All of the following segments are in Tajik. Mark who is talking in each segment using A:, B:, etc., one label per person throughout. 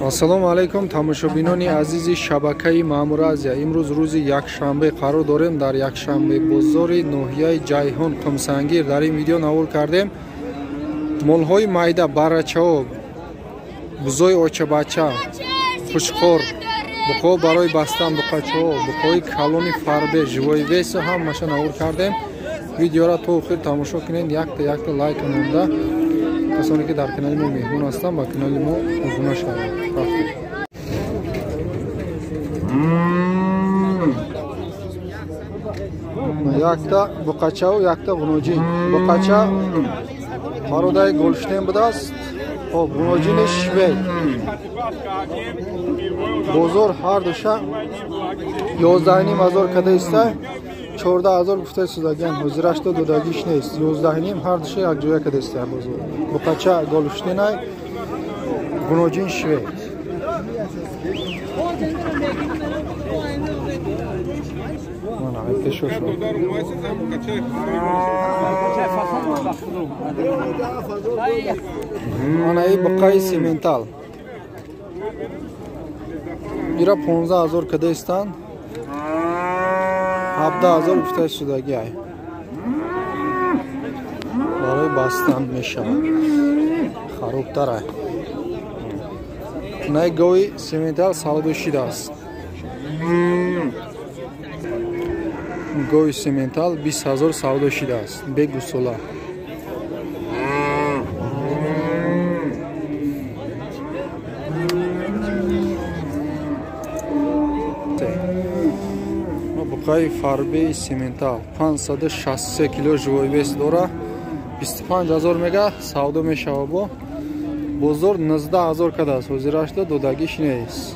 A: Ассалому алайкум тамошобинони азизи шабакаи Маъмур Азия. Имрӯз рӯзи якшанбе қарор дорем дар якшанбе бозори ноҳияи Ҷайҳун Қумсангир. Дар ин видео навор кардем молҳои майда, барачаҳо, бузои очабача, хушхор, буқҳо барои бастан, буқачаҳо, буқҳои калони фарбе, живои весу ҳамаша навор кардем. Видеора то охир тамошо кунед, якта якта лайк монда. Касоне ки дар канали мо меҳмон ҳастанд, ба канали мо обуна шаванд. Рафтем. Якта буқачаву якта ғуноҷин. Буқача пародаи Голштейн будааст. Хоб, ғуноҷини швед. Бозор ҳар душа 11,5 ҳазор када иста, 14 ҳазор гуфта истодагиам. Ҳозирашто додагиш нест. 11,5 ҳар душа якҷоя када иста бозор. Буқача Голштейнай, ғуноҷин швед. Анаи буқаи сементал. Ира 15 ҳазор када истанд. 17 ҳазор гуфта истодагиай. Барои бастан мешавад. Харобтарай. Най гови сементал савдо шидааст. Гови сементал 20 ҳазор савдо шидааст. Бегусола. Буқаи фарбеи сементал 563 кило живой вес дора. 25 ҳазор мега савдо мешава. Бо бозор 19 ҳазор кадааст. Ҳозирашда додагиш нест.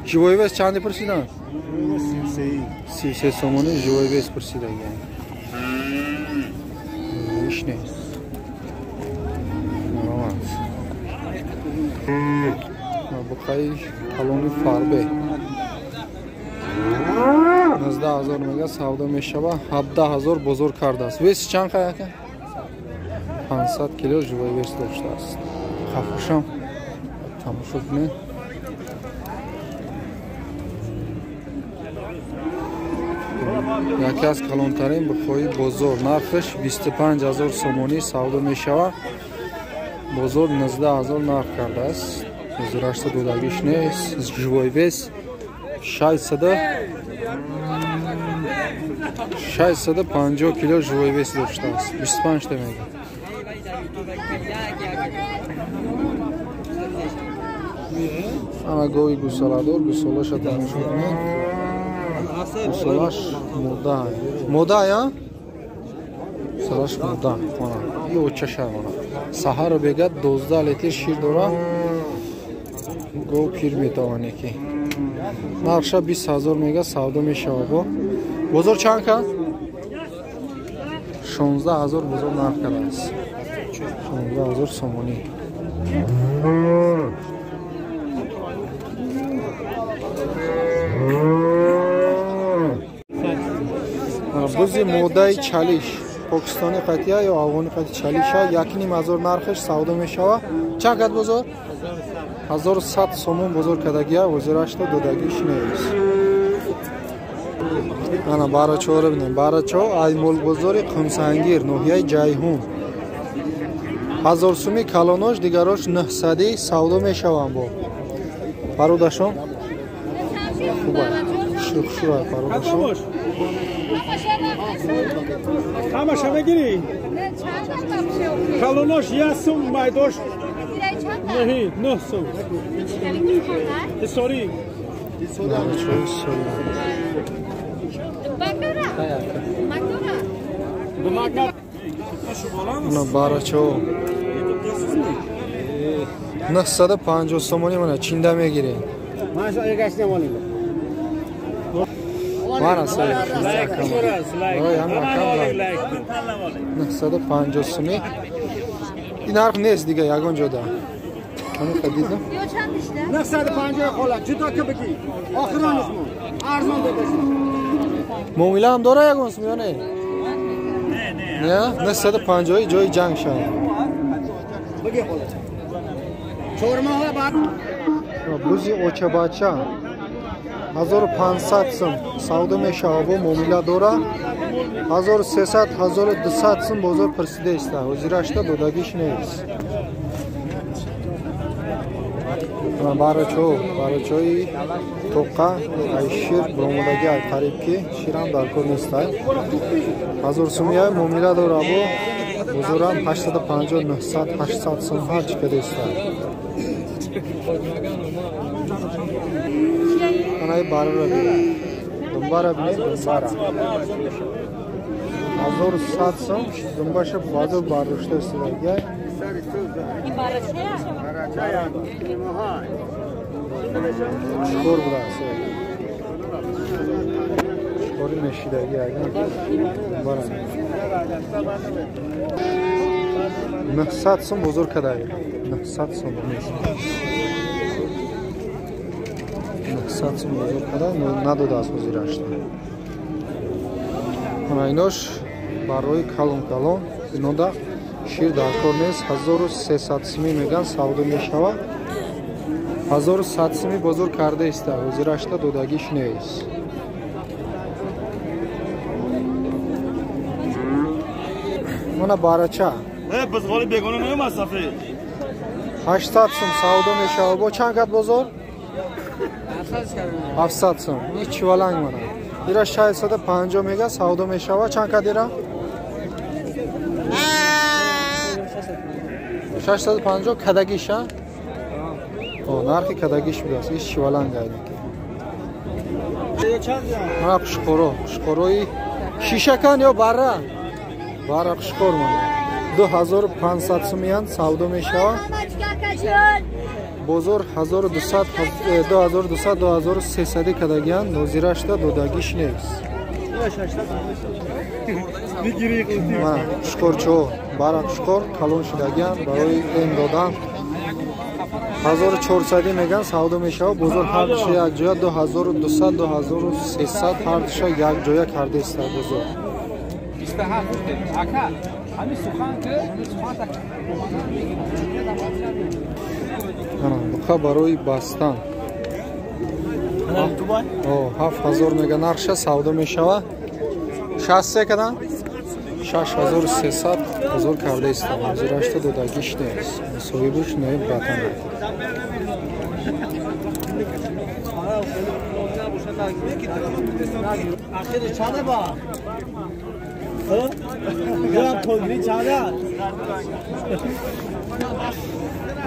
A: Живой вес чанде пурсиданд? 33 сомони живой вес пурсидагиам. Иш нест. Буқаи калони фарбе 19 ҳазор мега савдо мешава. 17 ҳазор бозор кардааст. Веси чанд қаяка? 500 кило живой вес доштааст. Хафушам тамошо кунед. Яке аз калонтарин буқҳои бозор. Нархаш 25 ҳазор сомонӣ савдо мешава. Бозор 19 ҳазор нарх кардааст. Ҳозирашта додагиш нест. Живой вес 650 кило живой вес доштааст. 25 та мега. Ана гови гусоладор, гусолаша тамошо кунед. Гусолаш мурда. Мурда я? Гусолаш мурда. Ана, и очаша ана. Саҳаро бегад 12 литр шир дора. Гов пир метавонӣ ки. Нархша 20 ҳазор мега савдо мешава. Бо бозор чанд кард? 16 ҳазор бозор нарх кардааст. 16 ҳазор сомонӣ. Бузи модаи чалиш покистони қатия ё афғони қати чалиша 1,5 ҳазор нархаш савдо мешава. Чанд кард бозор? 1100 сомон бозор кардагия. Ҳозирашта додагиш нест. Ана барачаҳоро бинем. Барачаҳо ай молбозори Қумсангир, ноҳияи Ҷайҳун. 1000 суми калонош, дигарош 900 савдо мешаванд. Бо пародашон хуба шухшура пародашон.
B: Ҳамаша мегирӣ? Калонош 1 сум, майдош 9 сум. Ҳисорӣ.
A: На барачаҳо 950 сомонӣ мана чинда мегирем. Мана сайр. 950 сомонӣ. Ин нарх нест дига ягон ҷода. Ҳамин дидам.
B: 950 хола, ҷудо ки бигӣ. Охиронизмон. Арзон додашон.
A: Муомила ҳам дора ягон сум ё не? Не, 950 ҷои ҷанг шавад.
B: Бигӣ хола.
A: Бузи очабача 1500 сум савдо мешава, бо муомила дора. 1300 1200 сум бозор пурсида иста. Ҳозирашта додагиш нест. Барачо, барачои тоқа ай шир буромадаги ай қариб ки ширам дар кор нестай. 1000 сумия муомила дора, бо бозорам 850 900 800 сум ҳар чӣ када иста. Анаи барара бинем. Думбара бинем, думбара. 1100 сум думбаша базор бардошта истодаги. Шикор будааст. Шикори мешидаги агар думбара. 900 сум бозор кадаги. 900 сум. 900 сум бозор када надодааст ҳозирашта. Инош барои калон калон инода шир дар кор нест. 1300 сумӣ меган савдо мешава. 1100 сумӣ бозор карда иста. Ҳозирашта додагиш нест. Мана барача. 800 сум савдо мешава. Бо чанд кат бозор? 700 сум. Ин чиваланг мана. Ира 650 мега савдо мешава. Чанд кат ира? 650 кадагиша? О, нархи кадагиш будааст. Иш чиваланг айники. Мана қушқоро, қушқорои шишакан ё бара? Бара қушқор мана. 2500 сумиян савдо мешава. Бозор 1200 2200 2300 кадагиян нозирашта додагиш нест. Қушқорчо, бара қушқор калон шудагиян барои эм додан 1400 меган савдо мешава. Бозор ҳардуша якҷоя 2200 2300 ҳардуша якҷоя карда иста бозор. Буқа барои бастан 7000 мега нархша савдо мешава. 63 кадан 6300 бозор карда иста. Ҳозирашта додагиш нест. Соҳибуш ноиб братан.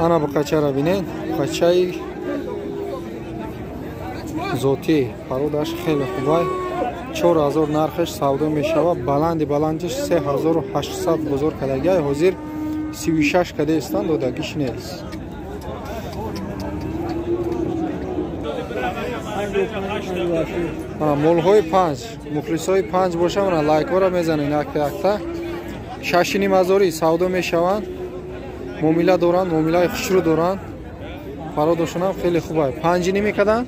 A: Ана буқачаро бинед. Буқачаи зотӣ пародаш хеле хубай. 4000 нархаш савдо мешава. Баланди баландиш 3800 бозор кадагиай. Ҳозир 36 када истан додагиш нест. Молҳои панҷ, мухлисҳои панҷ бошам, лайкҳоро мезанед якта якта. 6,5 ҳазорӣ савдо мешаванд. Муомила доранд, муомилаи хушрӯ доранд. Пародошонам хеле хубай. 5,5 кадан?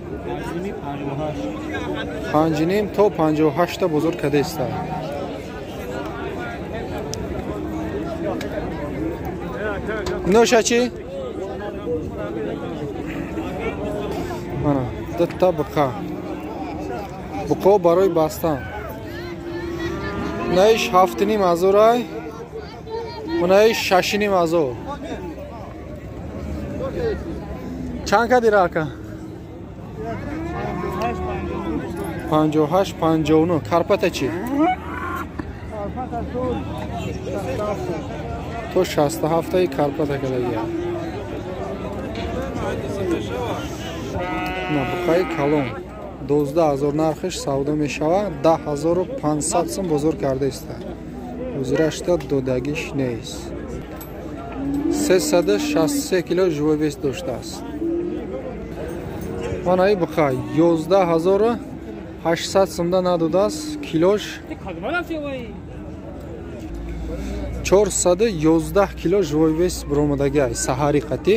A: 5,5 то 58 та бозор када иста. Ноша чӣ? Мана, дта буқа. Буқо барои бастан. Унаиш 7,5 ҳазорай. Унаиш 6,5 ҳазор. Чанд кадира ака? 58 59. Карпата чӣ? То 67 карпата кадагия. На буқаи калон 12000 нархиш савдо мешава. 10500 сум бозор карда иста. Ҳозирашта додагиш нест. 363 кило живой вес доштааст. Манаи буқа 11800 сумда надодааст. Килош 411 кило живой вес буромадагиай. Саҳари қатӣ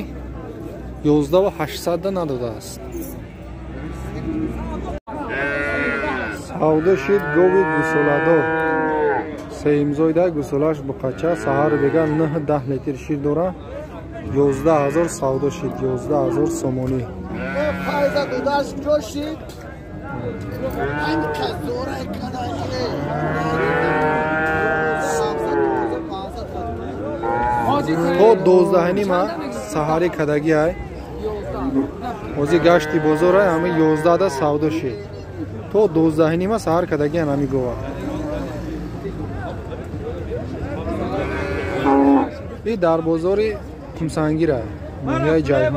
A: 11800 надодааст. Савдо шид гови гусоладор. Сеимзоида гусолаш буқача саҳар бега 9-10 литр шир дора. 11 000 савдо шид, 11 000 сомонӣ. То 12:30 саҳарӣ кадагӣ ай. Ҳозир гашти бозор ай, ҳами 11-да савдо шид. То 12:30 саҳар кадагиан ҳами гова. И дар бозори Қумсангир ай, ноҳияи Ҷайҳун.